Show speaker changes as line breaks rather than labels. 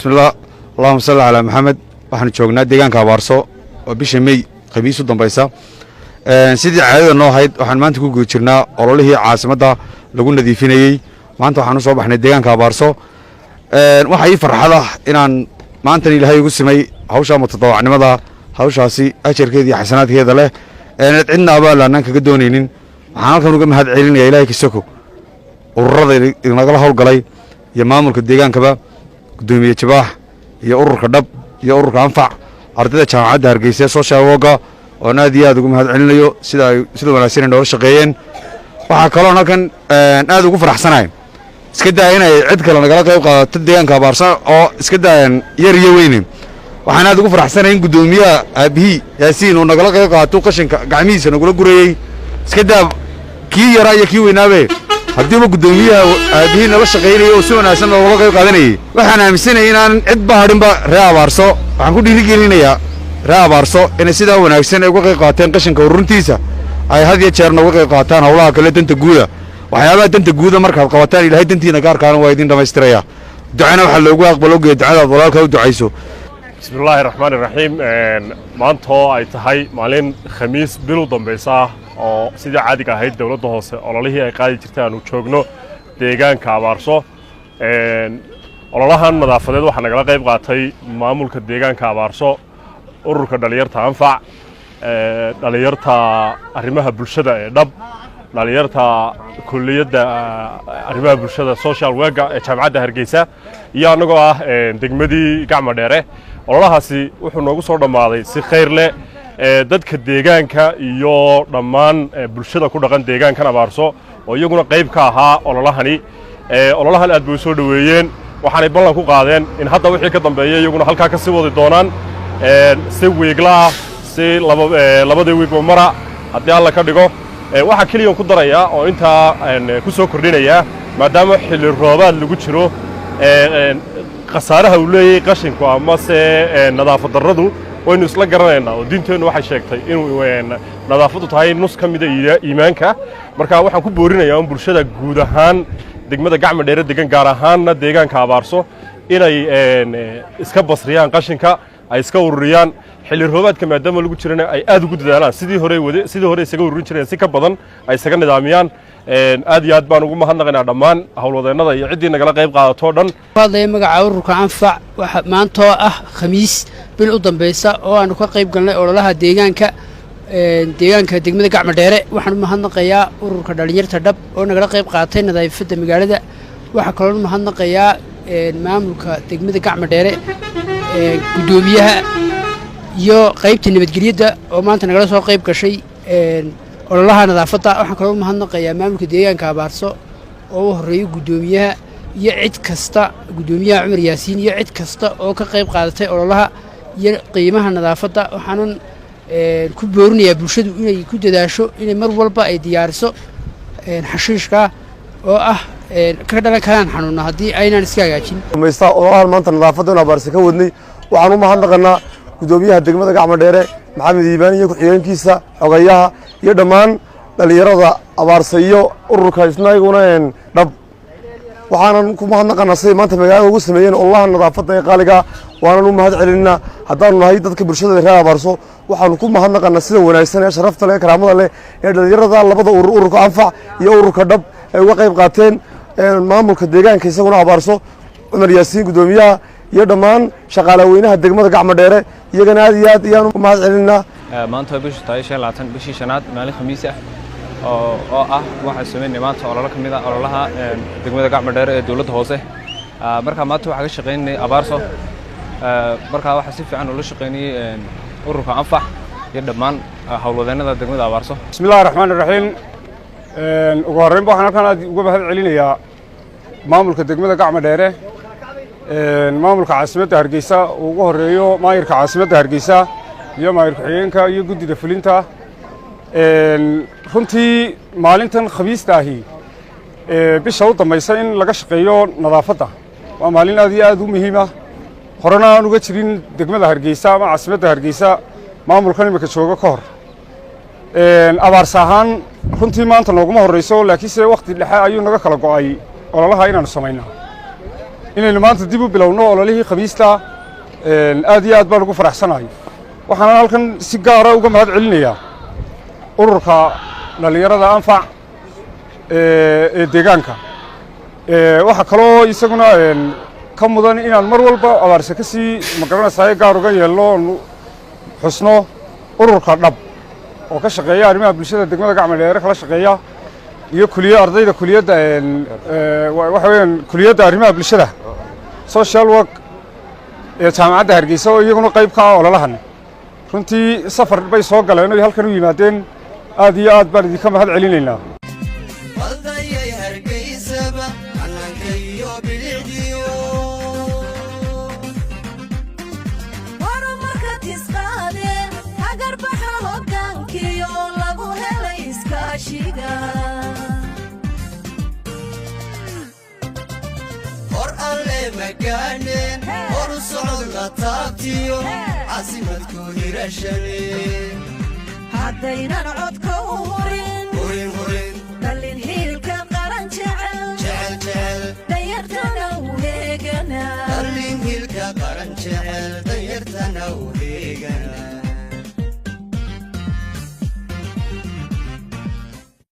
Bismillah, allahuma salli calaa Maxamed. Waxaanu joognaa deegaanka Abaarso oo bisha Mey Khamiis u dambaysa. Sidii caadada noo ahayd, waxaan maanta ku guda jirnaa ololihii caasimadda lagu nadiifinayey. Maanta waxaan u soo baxnay deegaanka Abaarso. Waxaa ii farxad ah inaan maantan Ilaahay igu simay hawshaa mutadawacnimada, hawshaasi ajarkeeda iyo xasanaadkeeda leh, eenad cidna abaal aanaan kaga doonaynin. Waxaan halkan uga mahad celinaya, Ilahay kasako, ururada inagala howlgalay iyo maamulka deegaankaba, guddoomiye Jabaax iyo ururka Dhab iyo ururka Anfac, ardayda Jaamacadda Hargeysa social work-ga, oon aad iyo aad ugu mahad celinayo sida ay sida wanaagsan ay noola shaqeeyeen. Waxaa kaloon halkan aad ugu faraxsanahay, iska daa inay cid kale nagala qayb qaadato deegaanka Abaarsa oo iska daayan yar iyo weyne, waxaan aad ugu faraxsanahay in guddoomiyaha aabihii Yaasiin uu nagala qayb qaato, qashinka gacmihiisa nagula gurayey. Iska daa kii yaraa iyo kii weynaabe, haddiiba guddoomiyaha aabihii nala shaqaynayay oo si wanaagsan loogula qayb qaadanayay, waxaan aaminsanayay inaan cidba hadhinba. Ree Abaarso waxaan ku dhiirigelinayaa, ree Abaarso, inay sidaa wanaagsan ay uga qayb qaateen qashinka ururintiisa ay had iyo jeerna uga qayb qaataan howlaha kale danta guuda. Waxyaabaha danta guuda markaad qabataan, Ilaahay dantiina gaarkaana waa idin dhammaystiraya. Ducana waxaa loogu aqbalo ogeya ducadaad walaalkaa u ducayso.
Bismi illaahi raxmaan iraxiim. Maantoo ay tahay maalin Khamiis bil u dambaysa ah, oo sidii caadiga ahayd dowladda hoose ololihii ay qaadi jirtay, aanu joogno deegaanka Abaarso. Ololahan nadaafadeed waxaa nagala qayb qaatay maamulka deegaanka Abaarso, ururka dhalinyarta Anfac, dhalinyarta arrimaha bulshada ee Dhab, dhalinyarta kulliyadda arrimaha bulshada, social work-ga, ee Jaamacadda Hargeysa, iyo annagoo ah degmadii Gacma Dheere. Ololahaasi wuxuu noogu soo dhammaaday si khayr leh. Dadka deegaanka iyo dhammaan bulshada ku dhaqan deegaankan Abaarso, oo iyaguna qayb ka ahaa ololahani, ololahan aad bay u soo dhoweeyeen. Waxaanay ballan ku qaadeen in hadda wixii ka dambeeya iyaguna halkaa ka sii wadi doonaan, si wiigla ah, si labadii wiigba mara, haddii Alla ka dhigo. Waxaa keliyan ku darayaa oo intaa ku soo kordhinayaa, maadaama xilli roobaad lagu jiro, khasaaraha uu leeyahay qashinku amase nadaafad darradu waynu isla garanaynaa, oo diinteennu waxay sheegtay inuu nadaafaddu tahay nus ka mida iimaanka. Marka waxaan ku boorinayaa in bulshada guud ahaan degmada Gacma Dheere degan, gaar ahaanna deegaanka Abaarso, inay iska basriyaan qashinka, ay iska ururiyaan. Xilli roobaadka maadaama lagu jirana, ay aad ugu dadaalaan sidii hore wade, sidii hore isaga ururin jireen si ka badan ay isaga nidaamiyaan. Aad iyo aad baan ugu mahadnaqaynaa dhammaan howlwadeennada iyo ciddii nagala qayb qaadato dhan.
Hadlaya magaca ururka Anfac, waxa maantoo ah Khamiis bil u dambaysa oo aanu ka qayb galnay ololaha deegaanka degmada Gacma Dheere, waxaan u mahadnaqayaa ururka dhalinyarta Dhab oo nagala qayb qaatay nadaafadda magaalada. Waxaa kaloo u mahadnaqayaa maamulka degmada Gacma Dheere, guddoomiyaha iyo qaybta nabadgelyadda oo maanta nagala soo qayb gashay ololaha nadaafadda. Waxaan kaloo u mahadnaqayaa maamulka deegaanka Abaarso oo u horreeyo guddoomiyaha iyo cid kasta, guddoomiyaha Cumar Yaasiin iyo cid kasta oo ka qayb qaadatay ololaha iyo qiimaha nadaafadda. Waxaanan ku boorinayaa bulshadu inay ku dadaasho inay mar walba ay diyaariso xashiishka oo ah ka dhalan karaan xanuuna haddii aynaan iska hagaajin.
Maysta ololahan maanta nadaafadda in Abaarse ka wadnay, waxaan u mahadnaqanaa guddoomiyaha degmada Gacma Dheere Maxamed Iimaan iyo ku-xigeenkiisa, xogayaha, iyo dhammaan dhallinyarada Abaarse iyo ururka isna iyaguna Dhab. Waxaanan ku mahadnaqanaa siday maanta magaalada ugu sameeyeen ololaha nadaafadda ee qaaliga, waanan u mahad celinaa. Haddaanu nahay dadka bulshada reer Abaarso, waxaanu ku mahadnaqanaa sida wanaagsan ee sharafta leh, karaamada leh ee dhallinyarada labada urur, ururka Anfac iyo ururka Dhab, ay uga qayb qaateen, maamulka deegaanka isaguna Abaarso, Cumar Yaasiin guddoomiyaha, iyo dhammaan shaqaalaweynaha degmada Gacmo Dheere, iyagana aad iyo aad ayaan u mahad celinaa.
Maanta waa bishu tahay 25 bishii shanaad, maalin Khamiis ah oo ah, waxaan sameynay maanta ololo ka mid ah ololaha degmada Gacmo Dheere ee dowladda hoose. Markaa maanta waxaan ka shaqaynay Abaarso. Markaa waxaa si fiican ula shaqaynayey ururka Anfac iyo dhammaan howlwadeennada degmada Abaarso.
Bismi illahi raxmaan iraxiim. Ugu horreynba waxaan halkan aad uga mahad celinayaa maamulka degmada Gacmo Dheere, maamulka caasimadda Hargeysa uu ugu horreeyo maayirka caasimadda Hargeysa iyo maayir ku-xigeenka iyo guddida fulinta. Runtii maalintan Khamiista ahi, bisha u dambaysa, in laga shaqeeyo nadaafadda waa maalin aad iyo aad u muhiim ah. Horena aan uga jirin degmada Hargeysa ama caasimadda Hargeysa maamulkan imika joogo ka hor. Abaarsa ahaan runtii maanta nooguma horreyso, laakiinse wakhti dhexe ayuu naga kala go'ay ololaha inaanu samaynaa. Inaynu maanta dib u bilowno ololihii Khamiista, aad iyo aad baan ugu faraxsanahay. Waxaana halkan si gaara uga mahad celinayaa ururka dhallinyarada Anfac ee deegaanka. Waxaa kaloo isaguna ka mudan inaan mar walba Abaarse ka sii magaranaysaay gaar uga yeelno oonu xusno ururka Dhab oo ka shaqeeya arrimaha bulshada degmada Gacma Dheere kala shaqeeya, iyo kuliya ardayda kuliyadda, waxa weeyaan kuliyadda arrimaha bulshada, social work, ee Jaamacadda Hargeysa, oo iyaguna qayb ka ah ololahan. Runtii safar bay soo galeen oy halkan u yimaadeen. Aad iyo aad baan idinka mahad celinaynaa.
Baldayay Hargeysaba hananka iyo bilicdiyo.
Horumarka tisqaade, hagarbaxa hoggaankiyo lagu helay iskaashiga.
Hor alle magaaneen, horu socod la taabtiyo, caasimadku hirashane.
Haddaynan codka u hurin,
hurin hurin,
dhallin hiilka qaran jecel,
jecel jecel,
danyartana u heegana.
Dhallin hiilka qaran jecel, danyartana u